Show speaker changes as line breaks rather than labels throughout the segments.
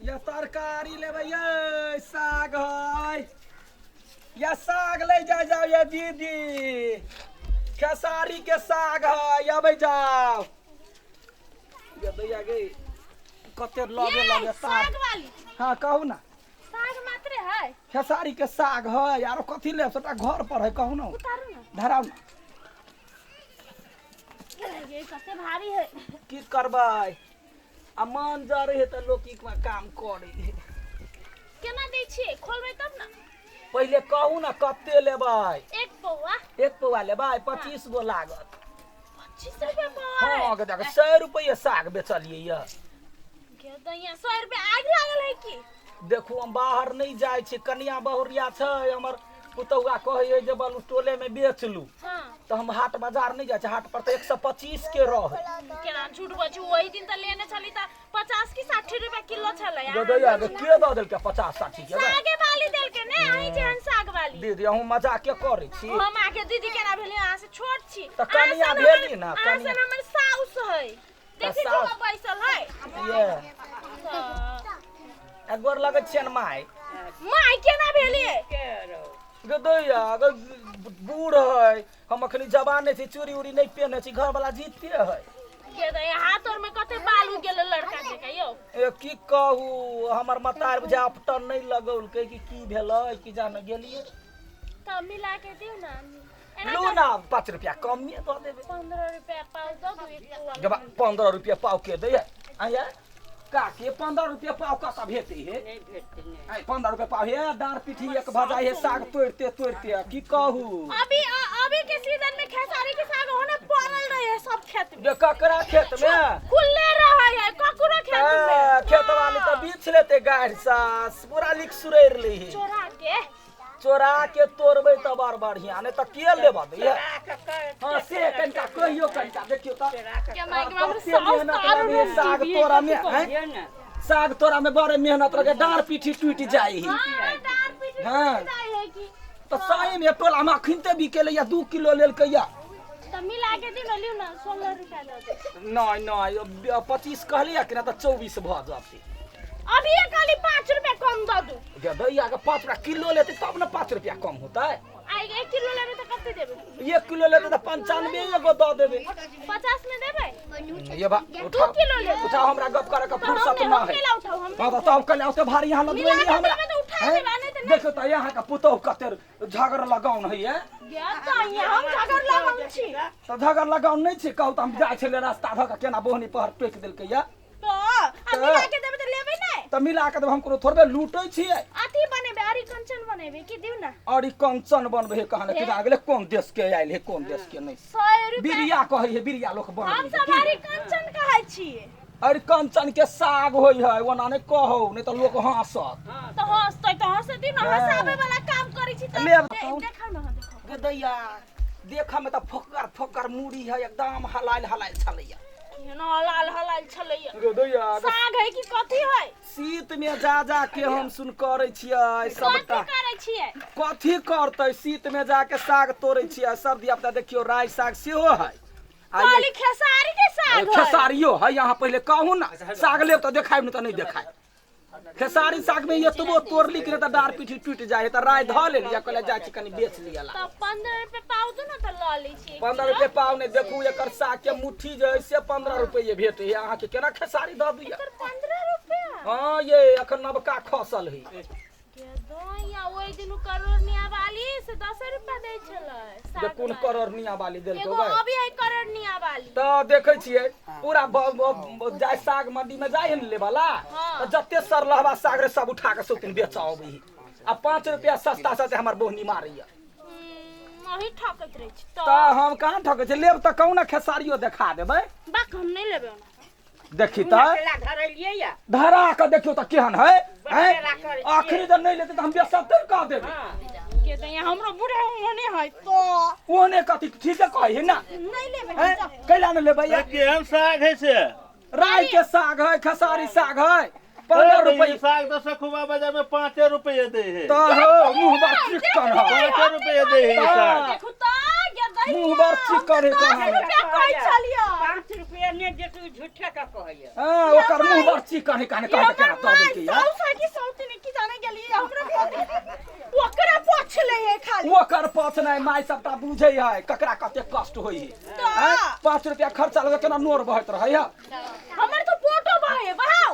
या तरकारी लेबै यै साग है या साग ले जा जाओ ये दीदी खेसारी के साग है अबै जाओ ये दैया गे कते लगे
ये
लगे
साग
साग
वाली
हाँ कहू ना
साग मात्रे है
खेसारी के साग है आरो कथी लेब सबटा घर पर है कहू ना
उतारू ना
धराउ ना
ये कते भारी है
की करबै आ मन जरे है तऽ लोक ई काम करे है
केना दै छियै खोलबै तब ना
पहिले कहू ना कते लेबै
एक पौआ
एक पौआ लेबै 25 गो लागत
25 रुपया पौआ है
हाँ गदा के 100 रुपये साग बेचलियै यऽ
के दैया 100 रुपया आगि लागल है की
देखू हम बाहर नहि जाइ छी कनिया बहुरिया छै हमर पुतौआ कहै जे बलू टोले में बेच लू
हाँ
तऽ हम हाट बाजार नहि जाइ छी हाट पर तऽ 125 के रहै
केना झूठ बोल छी वही दिन तऽ लेने छली तऽ 50 की 60 रुपया किलो छलै
गदैया के के दऽ देलकै 50 60 के गै?
सागे वाली देलकै ने अहीं जेहन साग वाली
दीदी अहूँ मजाक के करै छी
हम आगे दीदी केना भेली अहाँ से छोट छी
तऽ कनिया
अहाँ सन
भेली ना,
अहाँ
कनिया।
सन हमर साउस है देखी
साउस।
झुका बैसल है
ये
तऽ
आ गोर लगै छियनि माय
माय केना भेली
गदैया अगर बूढ़ है हम अखनी जवान छी चूड़ी उड़ी नहि पेहने छी घरवाला जीते है
के दै हाथ और में कते बाल उग गेल लड़का के यौ
ए की कहू हमर मतार बुझा अपटन नहि लगौलकै कि की भेलै कि जाने गेलियै
तऽ मिला के दियौ ना एना
लू ना 5 रुपया कमे दऽ देबै
15 रुपया पाव दऽ दू एक पौआ
जब 15 रुपया पाव के दै है आया काके 15 रुपया पाव कतऽ भेटै हे
नहि भेटतै नहि
आइ 15 रुपया पाव हे डाँड़ पीठी एक भऽ जाइ हे साग तोड़िते तोड़िते की कहू
अभी अभी के सीजन में खेसारी के साग होने पड़ल रहे है सब खेत में
जे ककरा खेत में
खुले रहे है ककरो खेत में
ए, खेत वाली तऽ बीछ लेते गाढ़ सास पूरा लिख सुरैर ली
चोरा के
चोरा के तोड़बै तऽ बड़ बढ़िया नहि तऽ के लेबऽ दैया हाँ से कनिका कहियो कनिका देखियौ तऽ
के माइक में हमर
कते
साउस
मेहनत
तऽ आरो
लगे साग तोड़ा में हैं?
दियौ ने
साग तोड़ा में बड़े मेहनत लगे डाँड़ पीठी टूटि जाइ
हां डार पीटी
हाँ।
जाय है की
तऽ सही में टोला में अखनते बिकेलै या 2 किलो लेलकै या
तऽ मिला के दिनो लिउ ना 16 रुपया दऽ दे
नहि नहि 25 कहलियै कि ना तऽ 24 भऽ जतै
अभी ये खाली 5 रुपया कम दऽ दू
गे दैया के 5 रुपया किलो लेतै तब ने 5 रुपया कम होतै
आ एक किलो लेबै तऽ कते देबै
1 किलो लेतै तऽ 95 एगो दऽ देबै
50 में देबै
ये बा
दू
उठाओ
किलो लेबै
उठाओ हमरा गप करे के
तऽ
फुर्सत
हम
ना
हम
है
केला उठाउ हम
हाँ तऽ तब कल ओते भारी यहाँ
मिला
लगबेली
के
हमरा
देबै तऽ उठा
हैं?
देबै, नहि तऽ नहि।
देखियौ तऽ यहाँ के पुतोहु कते झगड़ लगाउन होइए
गे तऽ यहाँ हम झगड़ लगाउन छी
तऽ झगड़ लगाउन नहि छै कहू तऽ हम जाइ छलियै रास्ता धऽ कऽ केना बोहनी पहर टोकि देलकै या
तऽ आ मिला के देबै तऽ लेबै नहि
तऽ मिला कऽ देबै हम कोनो थोड़बे लूटै छियै
अथी बनेबै अरी कंचन बनेबै की दिउ ना
और ई कंचन बनबै है कहाँ ने कि गेलै कोन देश के आयल है कोन देश के नहि
100 रुपया
बिरिया कहै है बिरिया लोक
हम
बनबै
सब
है
अरी कंचन कहै छियै
अरे कंचन के साग होइ है ओना नहि कहौ नहि तऽ लोक हँसत
तऽ हँसतै तऽ हँसै दियौ ने हँसाबै वाला काम करै छी तऽ
लेब।
देखाउ ने हँ देखाउ
गदैया देखऽ में तऽ फोकर फोकर मूड़ी है एकदम हलायल हलायल छलैया
केना हलाल हलाल छलैया
गदैया
साग है कि कथी है
शीत में जा जा के हम सुन करै छियै सबटा
कथी करै छियै
कथी करतै शीत में जाके साग तोड़ै छियै सब धिया पुता देखियौ राइ साग सेहो है आ ये
कहली खेसारी के साग है
खेसारियो है यहाँ पहिले कहू ना साग लेब तऽ देखायब नहि तऽ नहि देखायब खेसारी साग में एतबो तोड़ली कि नहि तऽ डाँड़ पीठी टूटि जाइ है तऽ राय धऽ लेली आ कहले जाइ छी कनि बेच लिअ ला
तऽ 15 रुपए पाव दू ने तऽ लऽ लै छी
15 रुपए पाव नहि देखू एकर साग के मुट्ठी जे है से 15 रुपये भेटै है अहाँके केना खेसारी दऽ दिअ
एकर 15 रुपया
हँ ये एखन नबका खसल है
के दैया ओहि दिन करोड़निया वाली से 10 रुपया दै छलै
जे
साग
कोन
वाली।
करोड़निया वाली देलको
एगो
गै
अभी है करोड़निया वाली
तऽ देखै छियै पूरा जाय साग मंडी में जाय है ने लेबला
हाँ।
तऽ जते सरलहबा साग रहे सब उठा के सब दिन बेच अबै है आ 5 रुपया सस्ता सस्ता हमर बोहनी मारैया
अही ठकैत रहै छी
तऽ
तऽ
हम कहाँ ठकै छी लेब तऽ कहू ने खेसारियो देखा देबै
बाक हम नहि लेबै ओना
देखी तऽ
केला धरलियै या
धरा कऽ देखियौ तऽ केहन है हैं?
केला करै छियै।
आखिरी जब नहि लेतै तऽ हम बेसते कऽ देबै
हँ
के तऽ यहाँ हमरो बूढ़ा ओने है तो
ओहने कथी ठीके कहै है ना
नहि लेबै
हैं? कैला नहि लेबै
ए, केहन साग है से
राई के साग है खेसारी साग है 15
ए,
रुपये
ई साग तऽ सखुआ बाजार में 5 रुपये दे है
तऽ हो मुँह बड़ चिक्कन है
5 रुपये दे है ई साग
देखू तऽ ये दैया
मुँह बड़ चिक्कन है
दस
कहाँ
रुपया कहै छलियै
5 रुपये रुपया नहि देत ओ झूठे के कहैया।
हाँ, ओकर मुंह बड़ चिकन है, कहने कहने केना दऽ देलकै यार।
साउस है कि साउस ने की जाने गेली हमरा पति ओकरा पछ ले है खाली।
ओकर पछ नहि, माय सबटा बुझै है ककरा कते कष्ट होइ है।
तऽ
5 रुपया खर्चा लगे केना नोर बहैत रहै है।
हमर तो फोटो बहे बहाओ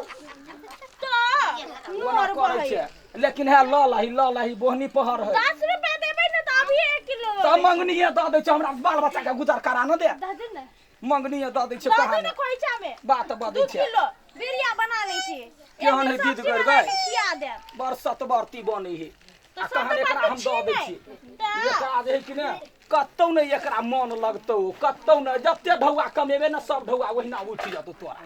तऽ
ओना
नोर
करै
बहे
छै, लेकिन है लऽ लही लऽ लही बोहनी पहर है।
10 रुपया देबै ने तऽ अभी 1 किलो
तऽ मंगनीये दऽ दै छै, हमरा बाल बच्चा के गुजर करा न दे।
दऽ दे ने।
मंगनीये दऽ दै छै।
दऽ दे
कहानी
ने खोइचा में
बात बजै
2
छै।
किलो बिरिया बना लै छी।
केहन है
एक दिन
दीद
सब्जी
गड़
बना
गए?
के खिया देब।
बड़ सतबरती बनै है।
तऽ
आ तहन एकरा
सतबरती
हम दऽ दै
छी
छी।
तऽ
एकरा जे है कि ने कतौ नहि एकरा मन लगतौ, कतौ नहि। जते ढौआ कमेबे ने सब ढौआ ओहिना उठि जेतौ तोरा।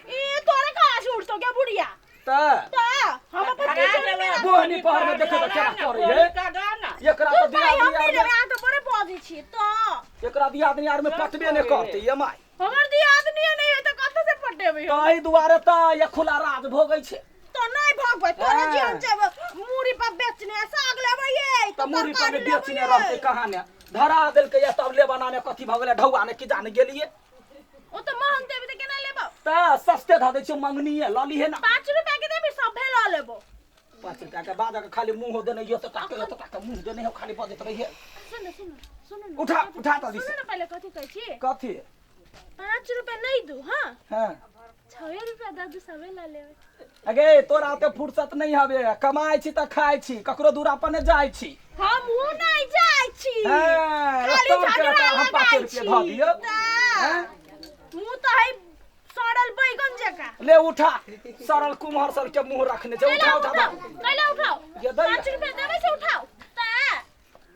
ई तोरे कहाँ से उठतौ गे बुढ़िया?
तऽ
तऽ हम अपन
धरा
टीचर
देबै।
बोहनी पहर में देखै तऽ केना करै है।
तऽ दऽ ने।
एकरा तऽ
तू भाई हम
दियादनी
नहि
आर
लेबै, अहाँ तऽ बड़े बजै छी तऽ।
एकरा दियादनी आर में पटबे नहि करतै ये माय।
हमर दियादनी नहि है तऽ कतऽ से पटेबै हम?
ताहि दुआरे तऽ ये खुला राज भोगै छै।
तऽ नहि भगबै तोरे
हाँ।
जे हम जब मूड़ी पर बेचने साग लेबै ये
तऽ मूड़ी पर
तरकारी
बेचने
लेबै
रहतै
ये।
कहाँ ने धरा देलकै या तब लेबना ने कथी भऽ गेलै ढौआ ने की जाने गेलियै।
ओ तऽ महग देबै तऽ केना लेबौ?
तऽ सस्ते धऽ दै छियौ, मंगनीये लऽ लिहे ना।
5 रुपया के देबी सभे लऽ लेबौ।
5 रुपया के बाद अगर खाली मुँह देने यो तऽ टाके यो तऽ टाके मुँह देने हो, खाली बजैत रहिए।
सुन सुन सुन ने।
उठा उठा तऽ
सुन ने पहिले कथी कहै छी?
कथी?
5 रुपया नहि दू। हाँ
हाँ
6 रुपया दऽ दू सभे लऽ लेबै।
अगे तोरा ते फुर्सत नहीं हवे, कमाइ छी तऽ खाइ छी, ककरो दूरा पर नहि जाइ छी।
हमहूँ नहि जाइ छी।
हाँ,
खाली
तब के
झगड़ा
हम 5
लगाइ
रुपया
छी।
धऽ दियौ।
तऽ
हाँ?
मुँह तऽ है सड़ल बैगन जकाँ।
ले उठा, सड़ल कुम्हर सल के मुंह रखने छै। उठा उठा
उठाओ कैला उठाओ।
ये दै।
5 रुपया देबै से उठाओ। तऽ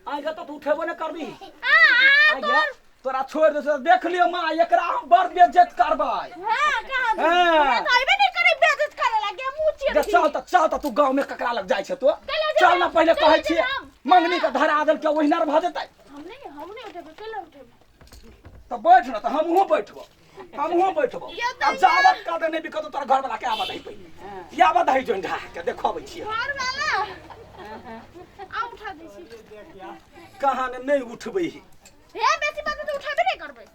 आइ तऽ तू उठेबो नहि करबी।
आ आ
आइ गे, तोरा छोड़ि दे, देख लियो माँ, एकरा हम बड़ बेइज्जत करबै।
हाँ कहाँ दू?
हाँ।
हमरा तऽ अयबे नहि करै बेइज्जत करे लागे मुँह
जे
चेपी।
चल तऽ चल तऽ तू गाँव में ककरा लग जाइ छै तो?
कैला
चल ना पहिले
चल
कहै
जेबै
छियै
हम।
मंगनी के धरा देलकै ओहिना भऽ जेतै।
हम नहि उठेबै, कैला उठेबै?
तऽ बैठ ना, तऽ हमहूँ बैठबो, हमहूँ बैठबो।
ये
आब जाबत कदे नहि बिकत तोरा घर वाला के आबऽ दही पहिले, आबऽ दही जोइन ढाह के देखबै छियै।
घर वाला
आ उठा दै छी।
कहाँ ने नहि उठबै हे।
हे बेसी बात तऽ उठेबे नहि करबै।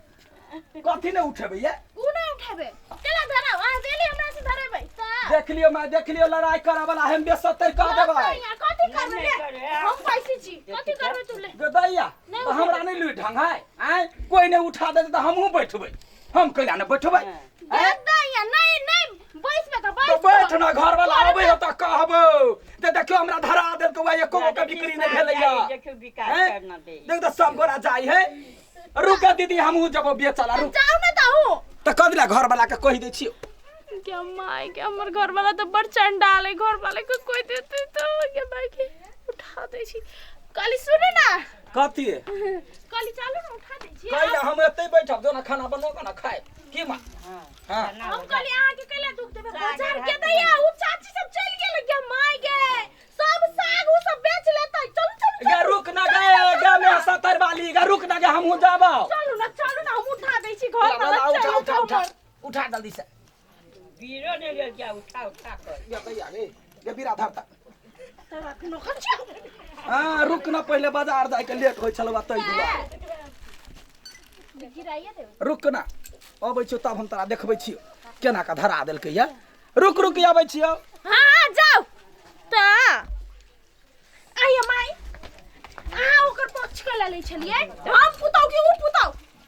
कथी नहि उठेबै ये?
उ नहि उठेबै।
कैला धराउ? अहाँ देली हमरा से धरेबै तऽ।
देख लियो माय, देख लियो लड़ाई करऽ वाला हम बेसत्तर कह देबै।
यहाँ कथी करबै
नहि
ले?
करे।
हम पैसे छी, कथी करबै तू ले?
गे दैया,
नहि
तऽ हमरा नहि लुइ ढंग है आँय, कोइ नहि उठा देतै तऽ हमहूँ बैठबै, हम कैला नहि बैठबै?
दे दैया, नहीं नहीं बैसबै तऽ
तऽ
बैस।
बैठ ना, घर वाला आबै है तऽ कहबो जे देखियो हमरा धरा देलकै, वएह एको गो के बिक्री नहि भेलैया।
देखियौ विकास
हैं?
करना दे।
देख तऽ सब गोरा जाइ है। रुक दीदी, हमहूँ जेबो बेचऽ ला। रुक
जाउ ने तऽ हूँ।
तऽ कथी ला घर वाला के कहि दै छियौ?
क्या माय के हमर घर वाला तऽ बड़ चंडाल है, घर वाला के कोई देते तो के माय के उठा दै छी। कहली सुनू ना।
कथी?
कहली चलू ना उठा दै छी।
कैला हम एतै बैठब, जो ना खाना बनबो ना खाए की माँ? हाँ
हम कहली अहाँ के कैला दुख देबै? बाजार के दैया उ चाची सब चलि गेल क्या माय गे, सब साग उ सब बेच लेतै। चलू चलू
गे रुक ना गे, गे में सतर वाली गे रुक ना गे, हमहूँ जाबो।
चलू ना चलू ना, हम उठा दै छी घर
ला,
वाला।
ला, उठा
चलू
उठा उठा उठा जल्दी से।
बीरो नहि लेल जा, उठा उठा कर।
गे दैया गे, गे बीरा धरता।
तोरा कोनो खर्चा।
हाँ रुक ना, पहिले बाजार जाय के लेट होइ छलौ तै दुआरे।
गिराइए देबै।
रुक ना, अबै छियौ तब हम तोरा देखबै छियौ केना के धरा देलकै या। रुक रुक अबै छियौ।
हाँ हाँ जाउ। तऽ
आइए माई, अहाँ ओकर पक्ष के लै छलियै? हम पुतौ कि उ पुतौ?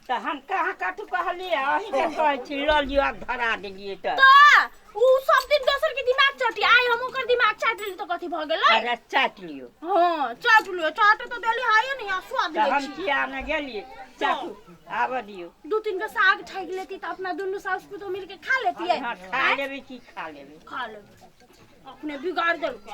तऽ हम कहाँ कथू कहलियै? अहीँके कहै छी लऽ लियौ, आब धरा देलियै तऽ।
तऽ उ सब दिन दोसर के दिमाग चटी, आइ हम ओकर दिमाग चाटि लेली तऽ कथी भऽ गेलै?
अरे चाटि लियौ।
हाँ चाट लियौ, चाट तऽ देली हाये नहीं आ स्वाद
तऽ
लै
हम
छी।
किया ने गेलियै? चाटू आबऽ दियौ।
2-3 गो साग ठकि लेती तऽ अपना दुनू सास पुतोह मिलके खा लेतियै।
हाँ खा लेबै की खा लेबै?
खा लेबै, अपने बिगाड़ देलकै।